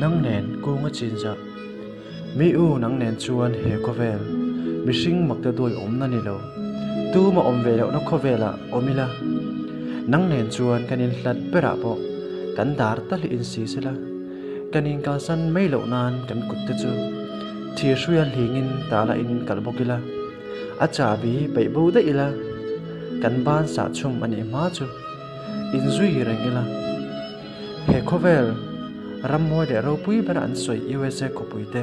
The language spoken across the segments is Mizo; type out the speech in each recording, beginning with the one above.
Nang nen kung a chin zah. Mi u nang nen chuan he khawvel mihring makte duai awmna ni lo. Tuma awm ve lohna khawvelah awm ila. Nang nen chuan kan inhlat berah pawh kan dar tal insi sela. Kan inkalsan mai loh nan kan kutte chu thirhruia hlingin tala in kal bawk ila. A chahbi peih bo daih ila. Kan ban sah chhum a nih hma chu inzui reng ila. He khawvel ram mawi leh ropui ber an sawi USA khawpui te,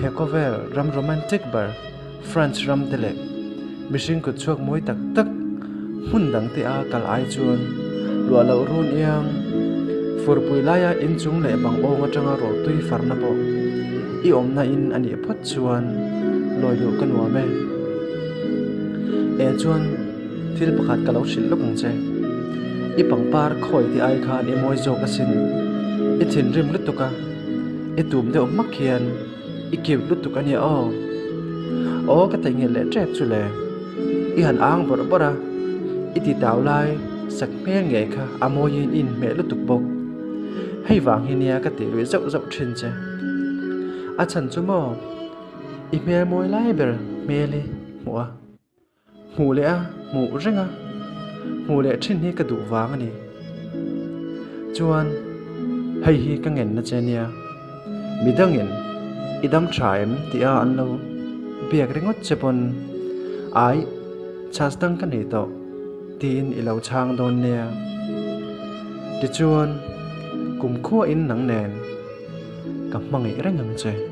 he khawvel ram romantic ber France ram te leh mihring kut chhuak mawi tak tak hmun dang te a kal ai chuan luah loh run iang furpui laia inchung leh bang awng atanga rawhtui farna pawh i awmna in a nih phawt chuan lawi luh ka nuam e. E chuan. Thil pakhat ka lo hrilh lawk ang che. I pangpar khawi te ai khan i mawi zawk asin. I thinrim lutuk a, i tum deuh hmak hian i cute lutuk a nia aw. Aw ka theihnghilh leh tep chu le. I han ang bawrh bawrh a, i ti tau lai sak hmel ngei kha a mawiin i inhmeh lutuk bawk. Hei vang hi nia ka tih luih zauh zauh thin che. A chhan chu maw i hmel mawi lai ber hmel i hmuh a. Hmuh leh a, hmuh reng a, hmuh leh thin hi ka duh vang a ni. Chuan hei hi ka ngenna che nia, midangin i dam tha em tih a an lo biak ringawt che pawn ai chhas dang ka nei tawh tiin i lo chhang dawn nia. Tichuan kumkhua in nang nen ka hmangaih reng ang che.